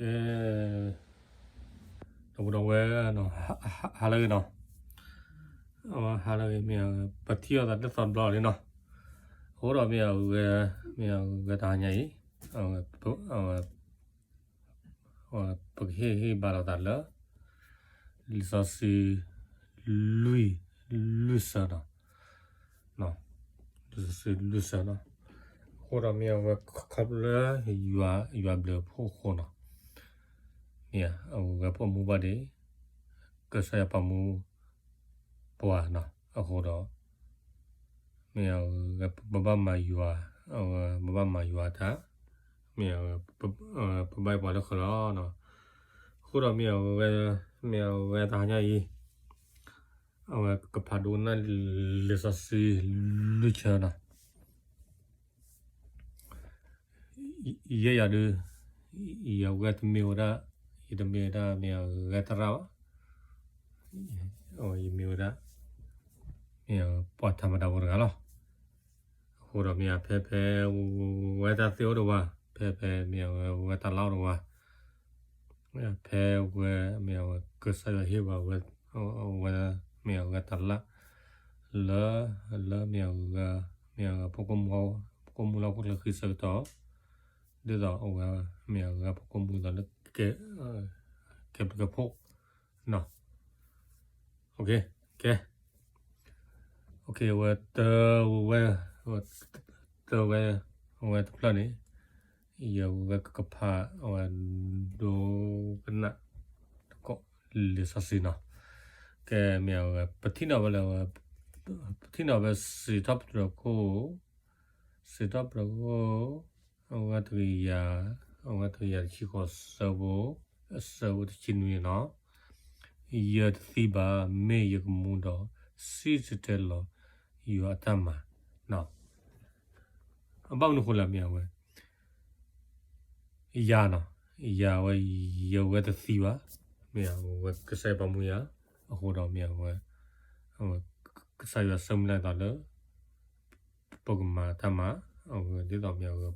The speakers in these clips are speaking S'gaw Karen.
ကဲ, ဒီပုၢ်ဒီဝဲၢ်နီၤ, ဟါလၢအဂ့ၤနီၤ, ဟါလၢအဂ့ၤ မ့ၢ် ပထံၣ်လိာ်သးလၢသီတဘျီလံနီၤ, အဃိဒီးမ့ၢ် မ့ၢ်ဂဲၤတဟါညါအံၤ ပကဟ့ၣ်ဂံၢ်ဘါလိာ်သးလၢ လံာ်စီဆှံ လွံၢ်, လွံၢ်ဆၢနီၤ, လံာ်စီဆှံလွံၢ်ဆၢနီၤ, အဃိဒီးမ့ၢ်အဝဲခီဖျိလၢ ယွၤဘျုးအဖှိၣ်အဃိနီၤ, မ့ၢ်အဝဲပအိၣ်မူဘၣ်ဒံး ကစၢ်ယွၤပာ်မူပှၤနီၤ, အဃိဒီး မ့ၢ်အဝဲ ပဘၣ်မၤယွၤ, အဝဲ ပဘၣ်မၤယွၤတၢ်, မ့ၢ်အဝဲ ပဘၣ်ပှၤလၢဃၢၤလီၤ. အဃိဒီးမ့ၢ်အဝဲ, မ့ၢ်အဝဲတဟါညါအံၤ အဝဲကဖးဒိကနၣ်လံာ်စီဆှံလွံၢ်ဆၢနီၤ. ယဲယၤဒုး ယဝဲတမ့ၢ်ဝဲဒၣ်, ယတမ့ၢ်ဝဲဒၣ်မ့ၢ်အဂဲၤတရၣ်ဘၣ်, ယမ့ၢ်ဝဲဒၣ် မ့ၢ်ပှၤထးမတၤဖိတဂၤလီၤ. အဃိဒီးမ့ၢ်အဖဲဖဲ ဝဲတၢ်သ့အိၣ်ဒီးဝဲ, ဖဲဖဲမ့ၢ်အဝဲ ဝဲတၢ်လၢအိၣ်ဒီးဝဲ, ဖဲဝဲမ့ၢ်အဝဲ ကစၢ်ယွၤဟ့ၣ်ဝဲ ဝဲ မ့ၢ်အဝဲတၢ်လၢ လၢ လၢမ့ၢ်အဝဲ မ့ၢ်အဝဲ ပကိးမူလၢဟီၣ်ခိၣ်ချၢဃံဆၢကတီၢ်, ဒ်သိးအဝဲ မ့ၢ်အဝဲပကိးမူသးလၢ ကဲ ကဲဘျုးကဲဖှိၣ်နီၤ. ကဲ ဝဲ တဝဲ တဝဲ ဝဲတဖျၢၣ်န့ၣ် ယဝဲကဖး အဝဲ ဒိကနၣ် တကိး လံာ်စီဆှံနီၤ. ကဲ မ့ၢ်အဝဲ ပထံၣ်န့ၢ်ဝဲလၢ ပထံၣ်န့ၢ်ဝဲ စံးထီၣ်ပတြၢၤခိၣ်, စံးထီၣ်ပတြၢၤခိၣ် အဝဲတကယၤ, အဝဲတကယၤတဆံဃိးဆၢဖိ, အဆၢဖိတဆံနွံနီၤ. ယတသံဘၣ်, မ့ၢ်ယကမူဒီး စံၣ်တဲၤတဲလီၤ ယွၤအတၢ်မၤနီၤ. အဘၣ်မနုၤအဃိလဲၣ် မ့ၢ်အဝဲ ယၤနီၤ, ယၤဝဲ ယဝဲတသံဘၣ်, မ့ၢ်အဝဲကစၢ်ယွၤပာ်မူယၤ, အဃိဒီးမ့ၢ်အဝဲ ကစၢ်ယွၤဆၢမုၢ်လၢ်သးလၢ ပကမၤတၢ်မၤ, အဝဲဒ်သိးမ့ၢ်အဝဲ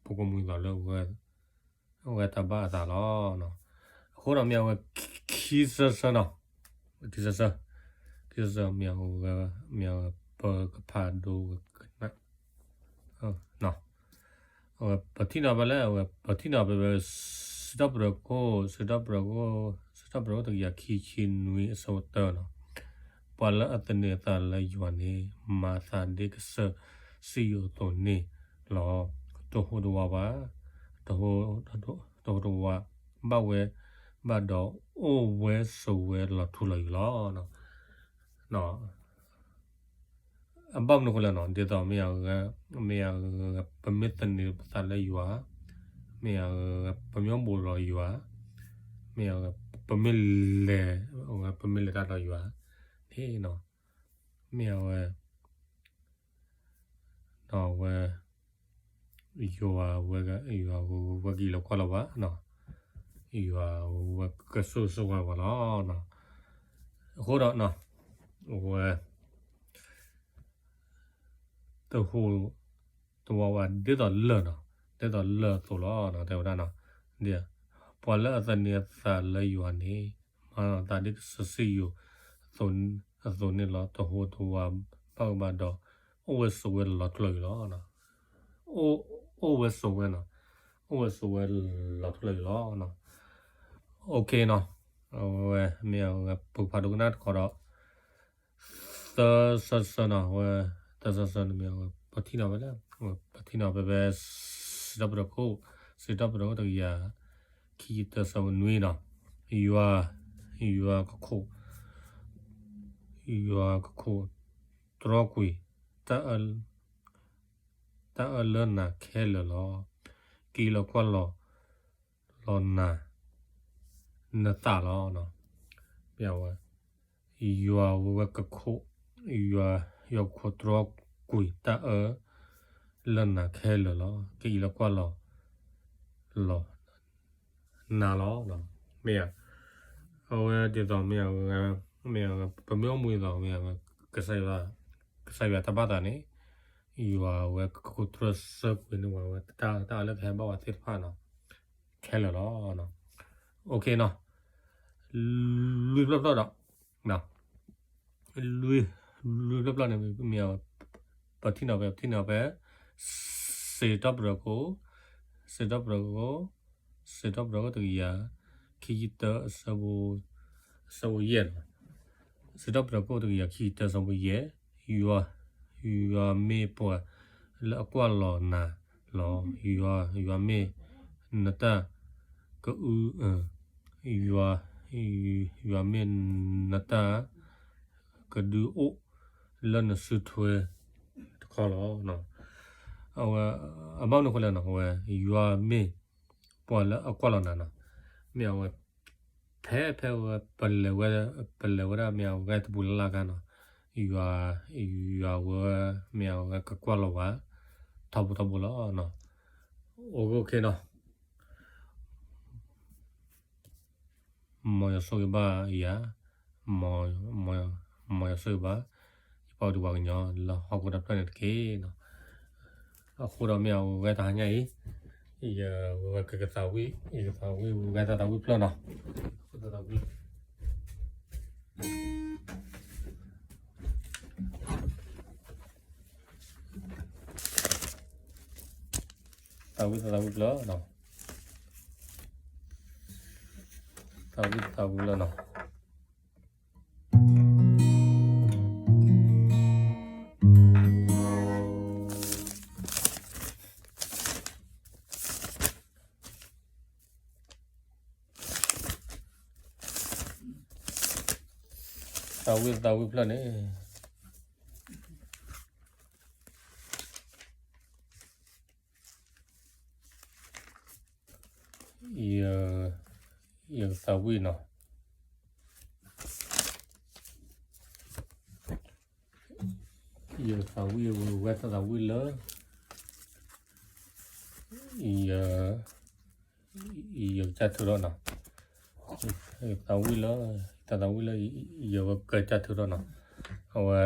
ပကမူသးလၢ အဝဲတၢ်ဘၣ်အသးလီၤ. အဃိဒီးမ့ၢ်အဝဲ ခံဆၢဆၢနီၤ, ခံဆၢဆၢ, ခံဆၢဆၢ မ့ၢ်အဝဲ မ့ၢ်အဝဲ ပကဖးဒိကနၣ် အဝဲပထံၣ်န့ၢ်ဘၣ်လၢ အဝဲပထံၣ်န့ၢ်ဘၣ်ဝဲ စံးထီၣ်ပတြၢၤခိၣ်, စံးထီၣ်ပတြၢၤခိၣ်, စံးထီၣ်ပတြၢၤခိၣ်တကယၤခံဆံနွံအဆၢဖိတၢနီၤ. ပှၤလၢအသန့ၤအသးလၢယွၤန့ၣ် မၤအသးဒ်ကစၢၢ်စံယိၣ်အသိးန့ၣ်လီၤ. တဟူးတဝးဘၣ်, တဟူး, တဟူးတဝးဘၣ်ဝဲဘၣ်ဒီး အိၣ်ဝဲဆိးဝဲလီၤထူလီၤယိာ်လီၤ. အဘၣ်မနုၤအဃိလဲၣ်နီၤ, ဒ်သိးမ့ၢ်အဝဲ, မ့ၢ်အဝဲ ပမ့ၢ်သန့ၤပသးလၢယွၤ, မ့ၢ်အဝဲ ပမ့ၢ်အိၣ်ဘူးဒီးယွၤ, မ့ၢ်အဝဲ ပမ့ၢ်လဲၤ, ပမ့ၢ်လဲၤတၢ်ဒီးယွၤန့ၣ်နီၤ, မ့ၢ်အဝဲ ဒီးအဝဲ ယွၤဝဲ ယွၤဝဲကအံၤလီၤကွၢ်လီၤဘၣ်, ယွၤဝဲကဆိၣ်ဂ့ၤဆိၣ်ဝါပှၤလီၤ. အဃိဒီး အဝဲ တဟူး တဝးဝးဒ်သိးလၢၢ်နီၤ, ဒ်သိးလၢၢ်အသိးလီၤ. တဲဝဲဒၣ်နီၤ, ပှၤလၢအသန့ၤအသးလၢယွၤန့ၣ် မၤအသးဒ်ကစၢၢ်စံယိၣ်အသိးန့ၣ်လီၤ. တဟူးတဝးဘၣ်ဝဲဘၣ်ဒီး အိၣ်ဝဲဆိးဝဲလီၤထူလီၤယိာ်လီၤ. အိၣ်ဝဲဆိးဝဲနီၤ, အိၣ်ဝဲဆိးဝဲလီၤထူလီၤယိာ်လီၤ. အဝဲ မ့ၢ်အဝဲ ပကဖးဒိကနၣ်တခီဒီး သၢဆၢဆၢနီၤ, အဝဲ သၢဆၢဆၢန့ၣ်မ့ၢ်အဝဲ ပထံၣ်န့ၢ်ဝဲလၢ ပထံၣ်န့ၢ်ဝဲဖဲ စံးထီၣ်ပတြၢၤခိၣ်, စံးထီၣ်ပတြၢၤခိၣ်တကယၤ ခံဆံသၢဆၢဖိနွံနီၤ, ယွၤ, ယွၤကခိး, ယွၤကခိးတြီကွံာ် တၢ်အၢ တၢ်အၢလၢနၤခဲလၢာ်လီၤ. က့ၤလီၤကွၢ်လီၤလီၤနၤ နသးလီၤ. မ့ၢ်အဝဲ ယွၤဝဲကခိး, ယွၤ, ယွၤကခိးတြီကွံာ်တၢ်အၢ လၢနၤခဲလၢာ်လီၤ. က့ၤလီၤကွၢ်လီၤ လီၤ နၤလီၤ. မ့ၢ်ဧါ, အဝဲဒ်သိးမ့ၢ်ဧါ, မ့ၢ်ဧါ, ပမ့ၢ်အိၣ်မူဒ်သိးမ့ၢ်ဧါ, ကစၢ်ယွၤ, ကစၢ်ယွၤတၢ်ဘၣ်သးန့ၣ် ယွၤဝဲကခိးတြီဆၢကွံာ်န့ၢ်ဝဲ တၢ်, တၢ်အၢလၢကဟဲဘၣ်ဝဲသ့ၣ်တဖၣ်နီၤ. ခဲလၢာ်လီၤ. အိၣ်ခ့နီၤ, လွံၢ်ဖျၢၣ်ဖျၢၣ်ဒီး, လွံၢ်, လွံၢ်ဖျၢၣ်ဖျၢၣ်န့ၣ်မ့ၢ်, ပထံၣ်န့ၢ်ဖဲ, ပထံၣ်န့ၢ်ဖဲ, စံးထီၣ်ပတြၢၤခိၣ်, စံးထီၣ်ပတြၢၤခိၣ်, စံးထီၣ်ပတြၢၤခိၣ်တကယၤ, ခံဆံတၢ, အဆၢဖိယဲၢ်လီၤ. စံးထီၣ်ပတြၢၤခိၣ်တကယၤခံဆံတၢ အဆၢဖိယဲၢ်, ယွၤ, ယွၤမ့ၢ်ပှၤလၢအကွၢ်လီၤနၤလီၤ. ယွၤ, ယွၤမ့ၢ်နတၢ်ကအု, ယွၤ, ယွၤမ့ၢ်နတၢ်ကဒုးအိၣ်လၢနစုထွဲ တခီလီၤ. အဝဲ, အဘၣ်မနုၤအဃိလဲၣ်နီၤ, အဝဲ, ယွၤမ့ၢ်ပှၤလၢအကွၢ်လီၤနၤနီၤ, မ့ၢ်အဝဲ, ဖဲ, ဖဲဝဲ, ပလဲၤဝဲ, ပလဲၤဝဲဒၣ်မ့ၢ်အဝဲတပူၤလၢ်လၢ်ခါနီၤ, ယွၤ, ယွၤဝဲ, မ့ၢ်အဝဲကကွၢ်လီၤဝဲ, ထီဘိထီဘိလီၤ. အိၣ်ခ့နီၤ. မ်ယွၤဆိၣ်ဂ့ၤဘၣ်ယၤ, မ်, မ်ယွၤဆိၣ်ဂ့ၤဘၣ်, ယပှၤဒူပှၤကညီလၢဟီၣ်ခိၣ်တဖျၢၣ်န့ၣ်တက့ၢ်နီၤ. အဃိဒီးမ့ၢ်အဝဲတဟါညါအံၤ, ယဝဲကကသးဝံၣ်, ယကသးဝံၣ်ဝဲတၢ်သးဝံၣ်ဖျၢၣ်နီၤ. သးဝံၣ်တၢ်သးဝံၣ်ဖျၢၣ်နီၤ. သးဝံၣ်တၢ်သးဝံၣ်ဖျၢၣ်နီၤ. သးဝံၣ်တၢ်သးဝံၣ်ဖျၢၣ်န့ၣ် ယ, ယကသးဝံၣ်နီၤ. ယကသးဝံၣ်ဝဲတၢ်သးဝံၣ်လၢ ယ, ယကစၢ်ထုးထီၣ်နီၤ. ယသးဝံၣ်လၢ, တၢ်သးဝံၣ်လၢ ယဝဲကစၢ်ထုးထီၣ်နီၤ. အဝဲ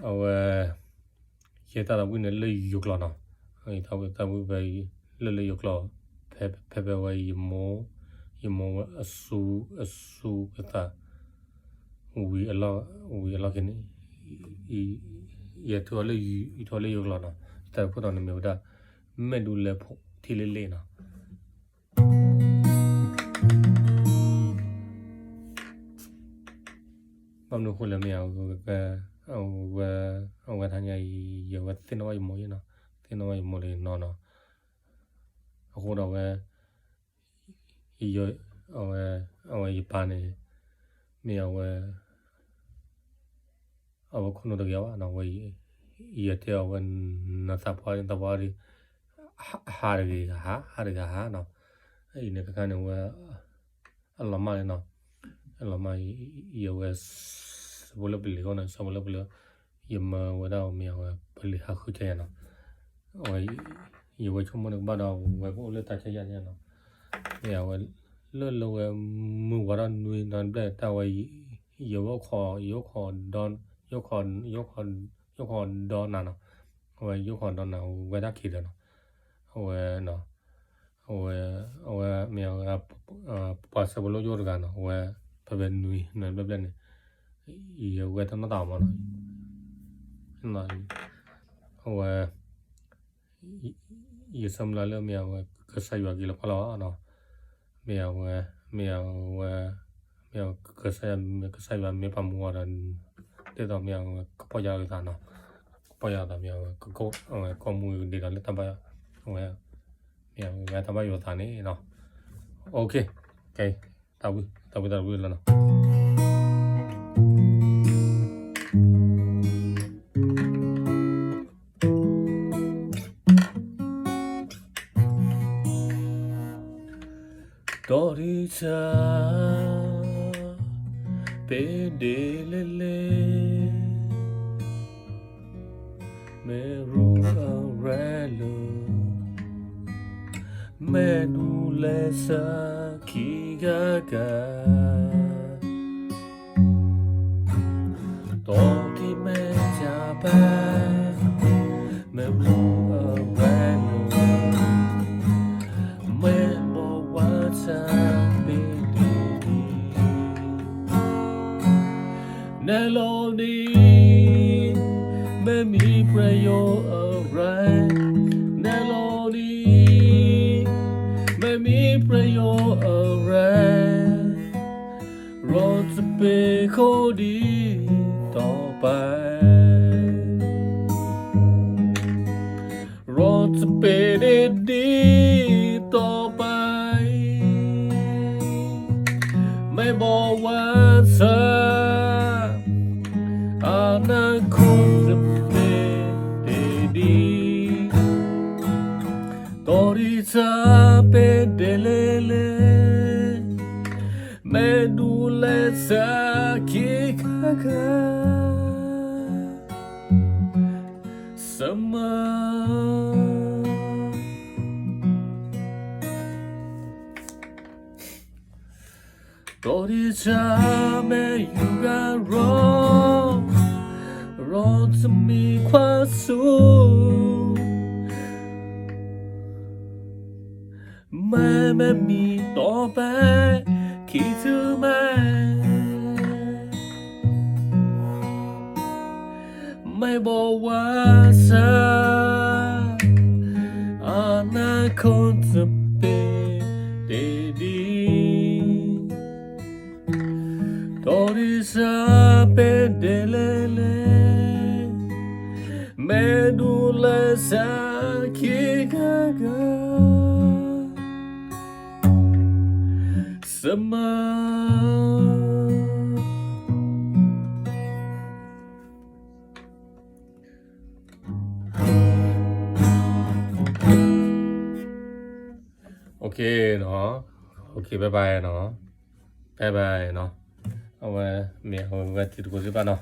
အဝဲ, ယတၢ်သးဝံၣ်န့ၣ်လၢယိၤကျိာ်နီၤ. ယတၢ်သးဝံၣ်ဖဲလၢလၢယိၤကျိာ်, ဖဲဖဲဝဲယမိၢ်, ယမိၢ်ဝဲအစူ, အစူကသး, ဝံၤအလီၢ်, ဝံၤအလီၢ်ခံန့ၣ်, ယထုးအီၤလၢယိၤကျိာ်နီၤ. ယတၢ်သးဝံၣ်ခိၣ်တီန့ၣ်မ့ၢ်ဝဲဒၣ် မဲာ်ဒူလဲၢ်ဖိထံလ့လ့နီၤ. ဘၣ်မနုၤအဃိလဲၣ်မ့ၢ်ဧါ, အဝဲ, အဝဲတဟါညါအံၤ ယဝဲသ့ၣ်နီၣ်ဘၣ်ယမိၢ်ယဲနီၤ, သ့ၣ်နီၣ်ဘၣ်ယမိၢ်လၢယနီၢ်နီၤ. အဃိဒီးဝဲ, ယ, အဝဲ, အဝဲယပၢ်န့ၣ်, မ့ၢ်အဝဲ အဝဲခိၣ်နူာ်တဂ့ၤဘၣ်နီၤ, ဝဲ, ယတဲအီၤဝဲ, နသးပှၢ်, နသးပှၢ်ဒီး, ဟးတဂ့ၤဟး, ဟးတဂ့ၤဟးနီၤ. အံၤန့ၣ်ခဲခါန့ၣ်ဝဲ, အလီၤမၢ်လံနီၤ, အလီၤမၢ်, ယဝဲ, ဆၢဖိလၢပလံၤအဂီၢ်န့ၣ်, ဆၢဖိလၢပလံၤ, ယမၢဝဲဒၣ်အီၤမ့ၢ်အဝဲပလံၤဟးဃုထၢယၤနီၤ. အဝဲ, ယဝဲဆိကမိၣ်န့ၣ်ကဘၣ်ဒီးဝဲကအိၣ်လၢတၢ်ဆါယၤန့ၣ်နီၤ. မ့ၢ်အဝဲ, လၢလၢဝဲမုၢ်ဝါထီၣ်နွံနီၤဘျဲၣ်တၢ်ဝဲ, ယဝဲအိၣ်ခိး, ယအိၣ်ခိးဒီ, ယအိၣ်ခိး, ယအိၣ်ခိးဒီနၤနီၤ, အဝဲယအိၣ်ခိးဒီနၤဝဲဒၣ်ခံဒီးနီၤ, အဝဲ, အဝဲ, အဝဲမ့ၢ်အဝဲ, ပှၤဆၢဖိလၢယိၣ်တဂၤနီၤ, အဝဲ, ဖဲဖဲနွံနီၤဘျဲၣ်ဘျဲၣ်န့ၣ်, ယဝဲတနီၣ်သးမးနီၤ, အဝဲ ယဆၢမုၢ်လၢ်လၢမ့ၢ်အဝဲကစၢ်ယွၤက့ၤလီၤဖီလီၤနီၤ, မ့ၢ်အဝဲ, မ့ၢ်အဝဲ, မ့ၢ်အဝဲကစၢ်ယွၤ, ကစၢ်ယွၤမ့ၢ်ပာ်မူအီၤဒီး, ဒ်သိးမ့ၢ်အဝဲကပီၢ်ယၢ်အသးနီၤ, ကပီၢ်ယၢ်အသးမ့ၢ်အဝဲ, အဝဲကိးမူဒ်သိးလၢတၢ်ဘၣ်, အဝဲ, မ့ၢ်အဝဲတၢ်ဘၣ်ယိၣ်သးန့ၣ်နီၤ, အိၣ်ခ့, ကဲ, သးဝံၣ်, သးဝံၣ်တၢ်သးဝံၣ်လီၤနီၤ. ဒီးဒ်ဆၢ, ပဒ့လ့လ့, မ့ၢ်ရူအရဲလၢ, မ့ၢ်ဒူလဲစၢခံဂၤဂၤ ဒီးဒ်မဲာ်ညါပၢ်, မ့ၢ်ရူအရဲလၢ, နဲလီၤနံၤ, မ့ၢ်မံပြယိအရၢ, နဲလီၤနံၤ, မ့ၢ်မံပြယိအရၢ, ရီတပ့ၤဃီဒ်တီၢ်ပာ် ရီတပ့ၤဒ့ဒ်တီၢ်ပာ်အံၤ, မ့ၢ်ဘီဝါစၢ် အနၢ်ခိၣ်တပ့ၤဒ့ဒ်, တီၢ်ဒံးစၢ်ပဲဒ်လဲၣ်လဲၣ်, မ့ၢ်ဒူလဲစၢ်ခံခါခါ စမၢ တီၢ်ဒံးစၢ်မ့ၢ်ယူၤဂၤ ရီ, ရီတမံၤခွါဆူ မ့မ့ၢ်မံတီၢ်ပာ် ခံထူၣ်မး မ့ၢ်ဘီဝါစၢ် အနၢ်ခိၣ်တပ့ၤဒ့ဒ်, တီၢ်ဒံးစၢ်ပဲဒ်လဲၣ်လဲၣ်, မ့ၢ်ဒူလဲစၢ်ခံခါခါ စမၢ OK နီၤ, OK ဘၣ်ဘၣ်နီၤ, ဘၣ်ဘၣ်နီၤ, အဝဲ မ့ၢ်အဝဲဝဲတံၤသကိးသ့ၣ်တဖၣ်နီၤ,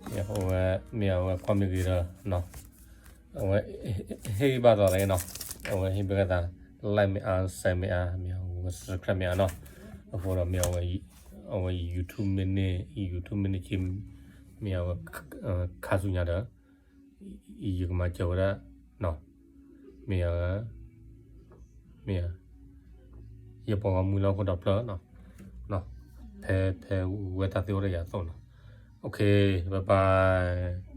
မ့ၢ်အဝဲ မ့ၢ်အဝဲကွၢ်မ့ၢ်ဂ့ၤဒီးနီၤ, အဝဲ ဟ့ၣ်ဘၣ်သးလၢနီၤ, အဝဲဟ့ၣ်ဘၣ်သး like မ့ၢ်အါ share မ့ၢ်အါ, မ့ၢ်အဝဲ subscribe မ့ၢ်အါနီၤ, အဃိဒီးမ့ၢ်အဝဲ အဝဲ YouTube မ့ၢ်န့ၢ် YouTube မ့ၢ်န့ၢ်က့ မ့ၢ်အဝဲ ခါဆူညါဒီး ယကမၤစၢၤဝဲဒၣ်နီၤ, မ့ၢ် မ့ၢ် ယပှၤဂီၢ်မုၢ်လၢဟီၣ်ခိၣ်ဒီဖျၢၣ်နီၤ, ဖဲ ဖဲဝဲတၢ်သ့ၣ်အိၣ်ဒီးယၤအသိးနီၤ, OK bye bye.